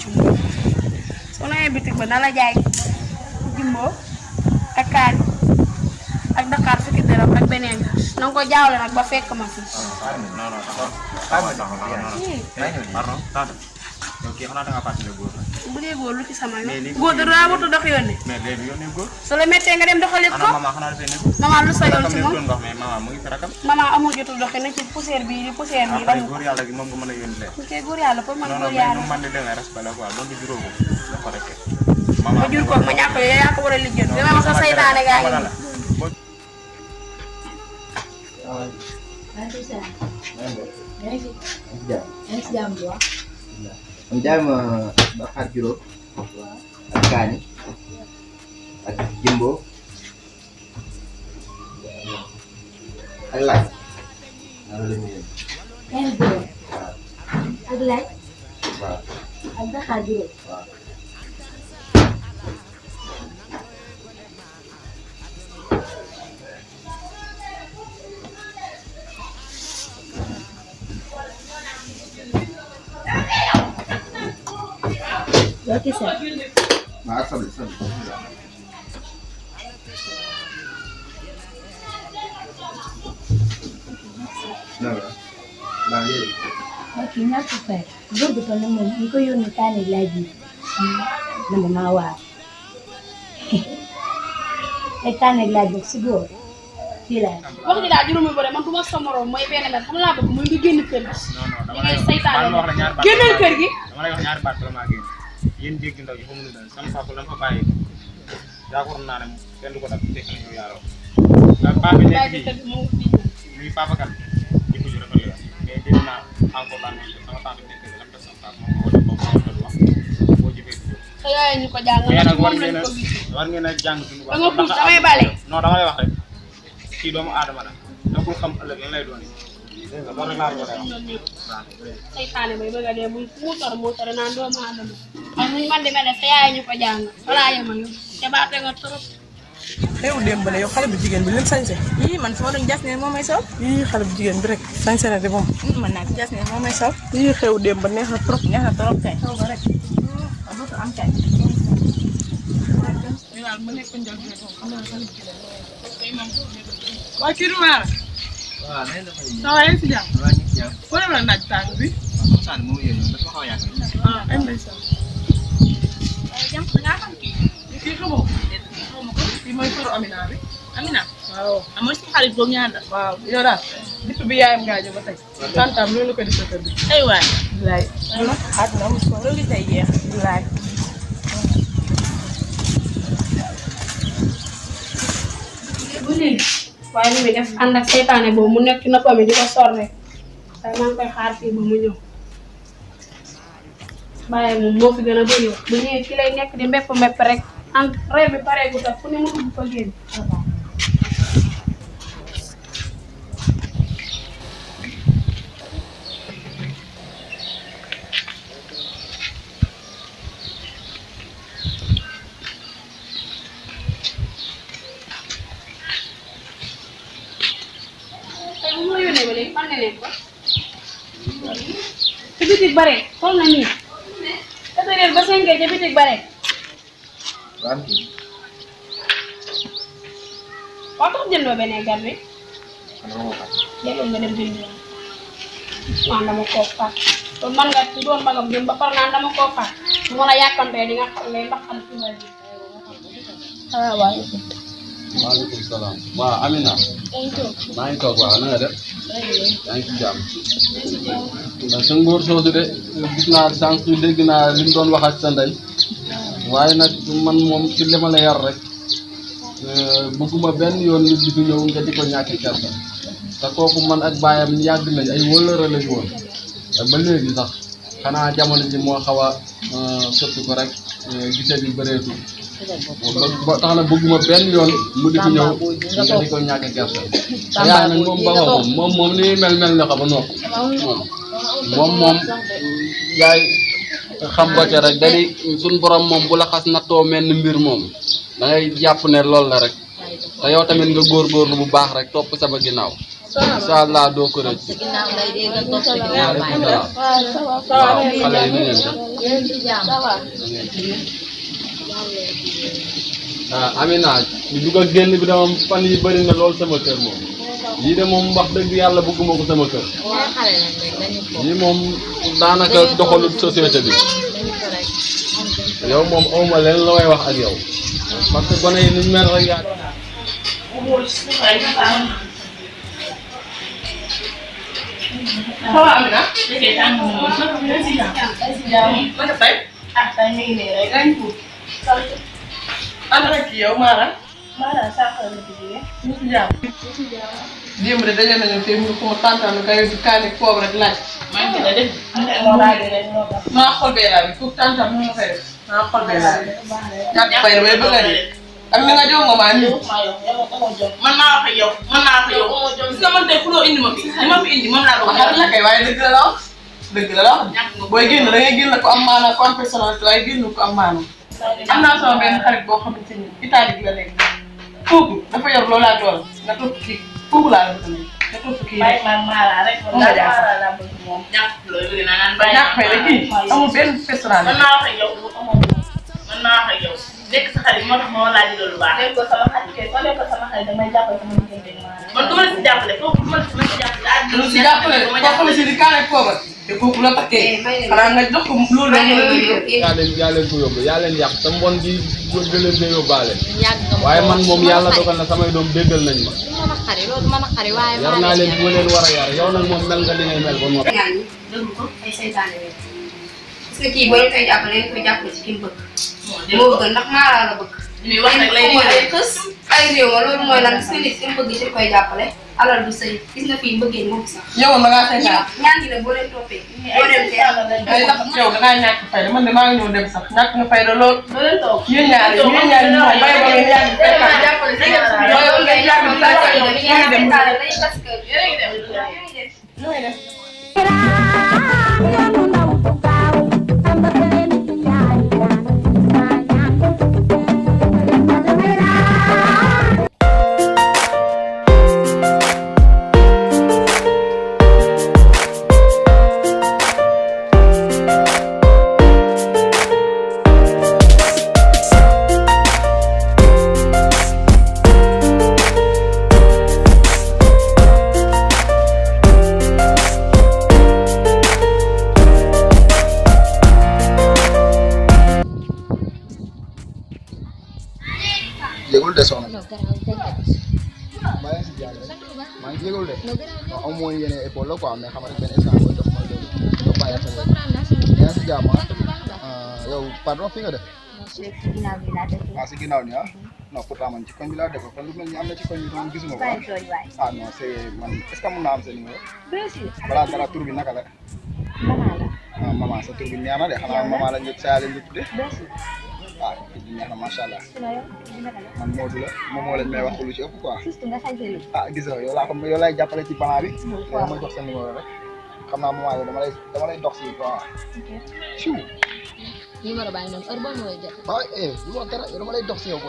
jumbo soo nee bitik ba na la jaay jumbo ak kaan ak Dakar fukki dërëm ak beneen nang ko jaawle nag ba fekk ma fi. Ok, xanaa da nga fàttali góor la. bu dee góor lu ci sama yoon. góor da daa wut dox yoon ne. mais léegi yónnee góor. su la méttee nga dem doxali ko. ana maman xanaa dafay nekk. maman lu sa yoon ci moom ndox mais maman mu ngi fi rakam. maman amul jotul doxi na ci poussière bi di poussière bi. après góor yàlla gi moom nga mën a yónni leen. ok góor yàlla pour man góor yàlla. non non man de demee respect la quoi donc juróom dafa rek. ma jur ko ma ñàkk yooyu yaa ko war a lijjanti. dama ma sa saytaane gaa yi. Jaay ma Dakar juróom ak kaani ak jimbo ak laaj ak laaj waaw ak Dakar juróom waaw Oke, sir. maa sabli Oke, ñàkk fay. Góor gu toll moom ñu ko yónni kaane laaj yi. Man damaa waar. Ay kaane laaj bi si góor. Fii laa. wax ji daal juróomi bëre man du ma sa morom mooy benn mel xam laa bëgg mooy nga génn kër gi. non ngay saytaane wax la ñaari baat génnal kër gi. dama lay wax ñaari baat bala maa génn yéen jéggi ndaw yi fa mu ne sama papa la fa bàyyi yaakaar naa ne kenn du ko dab fekk na yow yaaroo ndax paa bi nekk fii muy papa kan jikko ju rafet la mais dégg naa encore daan sama tante nekk lam def sama papa moom moo def boobu moo wax boo jëfee te yooyu ñu ko jàng mais nag moom lañ ko gis. war ngeen a jàng suñu da nga puus damay bale. non dama lay wax rek kii doomu aadama la dangul xam ëllëg lan lay doon dégg nga loolu laa ko lay wax saytaane bay bëgg a dee muy muutar naan doomu aadama xam nuñ man di mel ne sa yaay ñu ko jàng walaa yema yow te baate nga trop. xew démb la yow xale bu jigéen bi lim sañse yii man foo doon jas ne moo may sol. yii xale bu jigéen bi rek sañse na de moom man naa jas ne moo may sol. yii xew démb neex na trop neex na trop kay. xew ba rek. dootu am kay. ñu daal ma nekk njël bi moom xam naa xale bu jigéen waaye kii du maar waaw nañ dafay ça va yaa ngi si jàmm waa ñu ci jàmm foo dem la naaj tàng bi waaw saan moom yéen dafa xaw a yàgg ay ndeysaan jam nga xam kii. kii xamoo ko kii mooy faru Amina bi Amina. waaw amoo si xarit boobu ñaar la. waaw yow daal depuis bi yaayam gaañoo ba tey tantam loolu ko di sa kër bi ay waay. bilaay àdduna amul solo loolu tey jeex. bilaay bu léegi waaye li muy def ànd ak saytaane boobu mu nekk ci noppam yi di ko sor rek tey maa ngi koy xaar fii ba mu ñëw bàyyi moom moo fi gën a bëri bu ñëwee ci lay nekk di mbepp rek en rêve bi pareegu tax fu ne mu dugg fa génn. tey bu ma yónnee ba léegi fan nga nekk ba ci bitig bare xool na nii 4 heures ba 5 heures ci bitig bare waaw tax jëndoo beneen gar bi jëloon nga dem jënd waaw dama koo faat kon man nga doon magam jëm ba par naan dama koo faat bu ma la yàkkantee di nga xam ngay ndax xam ci nga ji ah waaye maaleykum salaam waaw Amina maa ngi toog waaw na nga def yaa ngi ci jàmm ndax sa ngóor soosu de gis naa sànq dégg naa li mu doon wax ak sa ndey waaye nag man moom ci li ma la yar rek bëgguma benn yoon nit di fi ñëw nga di ko ñàkk kersa te kooku man ak baayam yàgg nañ ay wëllëre lañ woon te ba léegi sax xanaa jamono ji moo xaw a soppi ko rek gisee bi bëreetul ba tax na bëgguma benn yoon mu di fi ñëw nga di ko ñàkk kersa te yaay nag moom ba ko moom ni mel na ko ba noppi moom yaay xam nga ca rek dadi suñ borom moom bu la xas nattoo mel ni mbir moom da ngay jàpp ne loolu la rek te yow tamit nga góorgóorlu bu baax rek topp sama ginnaaw incha allah doo ko rëcc. waaleykum salaam. waaw xale yi ni ngeen def. Amina dugg ak génn bi dama fan yi bëri na lool sama kër moom yii de moom wax dëgg yàlla bëgguma ko sama kër yii moom daanaka doxalut société bi yow moom awma leen la may wax ak yow parce que gone yi niñ mel rek yaa Sawa Amina. Deke tàng moom sax ñu ci jàmm. Naka tey? Ah tey mi ngi nii rek. Dañ ko. Ana rek yow Mara. Mara sax la jógee. Ñu ci jàmm. Démb de daje nañu te mu ko tantam kay kaani foofu rek laaj. Maa ngi la def. Maa xol bee laa bi foofu tantam mu fay def. Maa xol bee laa bi. Ñàkk fay bay bëgg a dee. Am na nga jox nga maa nii. Man maa wax ak yow. Man maa wax ak yow. Gis nga man tey fu loo indi ma fi. Li ma fi indi moom laa doon wax. La kay waaye dëgg la la wax. Dëgg la la wax. Booy génn da ngay génn ko am maanaam ko am personnalité waaye génn ko am maanaam. Am naa sama benn xarit boo xamante ni Italie bi la nekk. Kooku dafa yor loolu laa doon nga topp kii kooku laa la bëgg nga topp kii. Bàyyi ma Mara rek. Mara laa bëgg moom. Ñàkk loolu yëg naa naan bàyyi ma. Ñàkk fay rek kii amul benn personnalité. Man maa wax ak yow. Man maa wax ak yow. Nekk sa xarit moo tax ma laaj loolu baax. Nekk ko sama xarit kay soo nekk ko sama xarit damay jàppale sama diggante Mara. Man du ma la si jàppale foofu du ma la si jàppale. Du si jàppale jàppale si di kaane kooba. Te kooku la takkee. Xanaa nga jox ko loolu la yaa leen ko yóbbu yaa leen yàq sa mbon gi gëleen de yóbbaale waaye man moom yàlla dogal na samay doom déggal nañ ma yar naa leen bu ma leen war a yar yow nag moom mel nga li ngay mel ba noppi déglu ko ay seytaane leen parce que kii boo ñu koy jàppale ngeen koy jàppale ci ki mu bëgg moo gën ndax Mara la bëgg muy wax nag lay xës ay réew ma loolu mooy lan gis nga nit ki mu bëgg ci koy jàppale alal du sëy gis nga fii mbëggee moo fi sax yow ma ngaa seytaan ñaan gi nag boo leen toppee boo dem ci yàlla day tax yow dangaa ñàkk fayda man de maa ngi ñëw dem sax ñàkk nga fayda lool yéen ñaar ñu bay ba ngeen yàgg Yëgul de soxna maa ngi yëgul de non amu woon yéene épaule la quoi mais xam nga benn instant booy jox ma loolu nga bàyyi sa bopp yaa si jàmm yow pardon fi nga def si ginnaaw ni non pourtant man ci koñ bi laa def kon lu mel ni am na ci koñ bi moom gisuma ko non c'est man est-ce que mën naa am sa numéro balaa dara tur bi naka la maman sa tur bi neex na de xanaa maman lañ saa lañ tuddee neex na macha allah man Modou la moom moo leen may wax lu ci ëpp quoi gis nga yow laa ko yow lay jàppale ci plan bi yow ma jox sa numéro rek xam naa moment yii dama lay dox si quoi siw numéro baa ngi noonu heure boo ma lay jot du ma dara yow dama lay dox si yow ko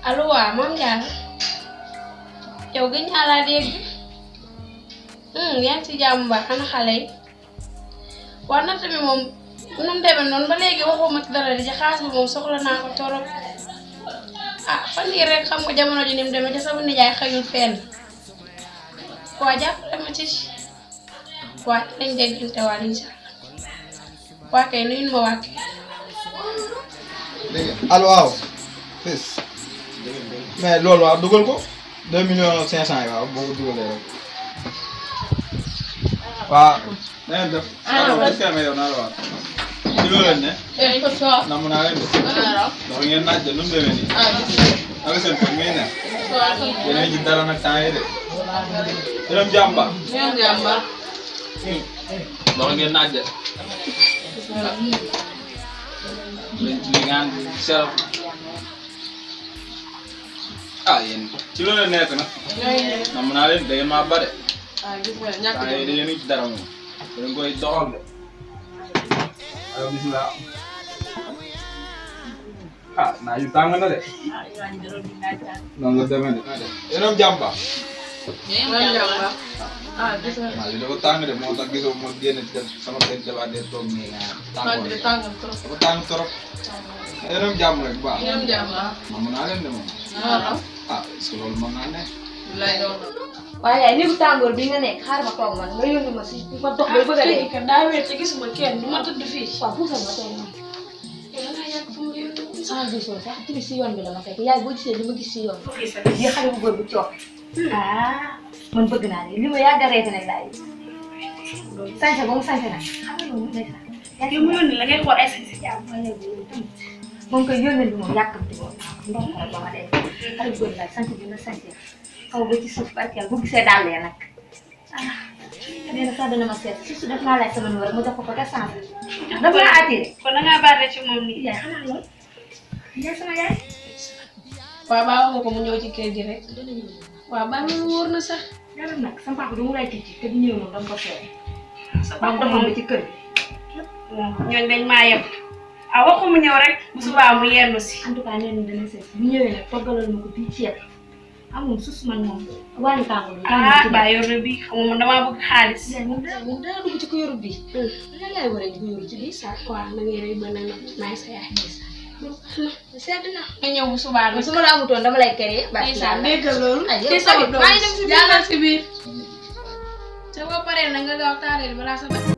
allo waaw Mame Diarra yow gëj naa laa dégg yaa ngi ci jàmm ba ana xale yi waaw natt bi moom nu mu demee noonu ba léegi waxuma ci dara di ci xaas bi moom soxla naa ko torop fan yii rek xam nga jamono ji ni mu demee ca sama nijaay xëyul fenn waa jàppale ma ci waa nañ déggante waa incha allah waa kay nuyu ma waa kay. dégg nga allo waaw fils mais loolu waaw dugal ko 2,500,000 yi waaw boo ko dugalee rek waaw. na ngeen def. est-ce que yow naa la wax. ci loolu lañ ne. namm naa leen de. ndax ngeen naaj de nu mu demee nii. naka seen kër ngay ne. yéen a ngi dara nag temps yii de. yéen jàmba. ndax ngeen naaj de. li ngaan seral ah yéen ci loolu nekk nag. nam naa leen da ngeen maa ba de. gis nga ñàkk waaye da ngeen ci dara moom. da ngeen koy doxal de. alors bisimilah. ah naa yu tàng na de. noonu la demee de. yéen a jàmm ba. gis nga waaw li dafa tàng de moo tax gisoo ma génn sama benn jabar de toog nii tàngal trop. dafa tàng trop. yéen a jàmm rek bu baax. mën naa leen de moom. ah est-ce que loolu mën naa ne. waaye yaay néegu tàngoor bi nga nekk xaaral ma toog man nga yónni ma si ma dox bay bëgg a dee. kat daa wér te gisuma kenn du ma tëdd fii. waaw puusal ma toog man. yow da ngaa yàgg fu mu yónni. sama gisoo sax ci si yoon bi la ma fekk yaay boo gisee li ma gis si yoon bi. yi xale bu góor bu coow. man bëgg naa ne li ma yàgg a reete nag laay sañse ba mu sañse nag xam nga loolu nekk na. yow mu yónni la ngay xool ay sañ si jàmm. moom koy yónneel bi moom yàkkamti moom ndox ko ba ma dee xale bu góor laay sañse bi na sañse xaw ba ci suuf barkeel bu gisee daal lee nag nee na sax dana ma seet surtout daf naa laaj sama numéro ma jox ko te changé daf maa attiré. kon da ngaa baare ci moom nii. yaay xanaa lool yaay sama yaay. waaw baa wax nga ko mu ñëw ci kër gi rek. waaw baa loolu wóor na sax. yàlla nag sama papa du mu lay tijji te du ñëw noonu dama ko seet. moom defoon ba ci kër gi. ñooñu dañ maa yeb. ah waxu mu ñëw rek. bu subaa mu yendu si. en tout cas nee nañ dana seet bu ñëwee nag toggalal ma ko bii ceeb amul sus man moom wàllu tàngoor bi. baa yor na bii xam nga man damaa bëgg xaalis. ñun dana dugg ci ko yorut bi. lan laay war a dugg yorut ci bii sax. waaw na ngeen di mën a naay sa yaay. sedd na. nga ñëw bu subaa nag. su ma la amutoon dama lay créer. ndeysaan dégg loolu. ay yow ci sama doom maa ngi dem si biir jàllal si biir. te boo paree na nga gaaw taaleel balaa sa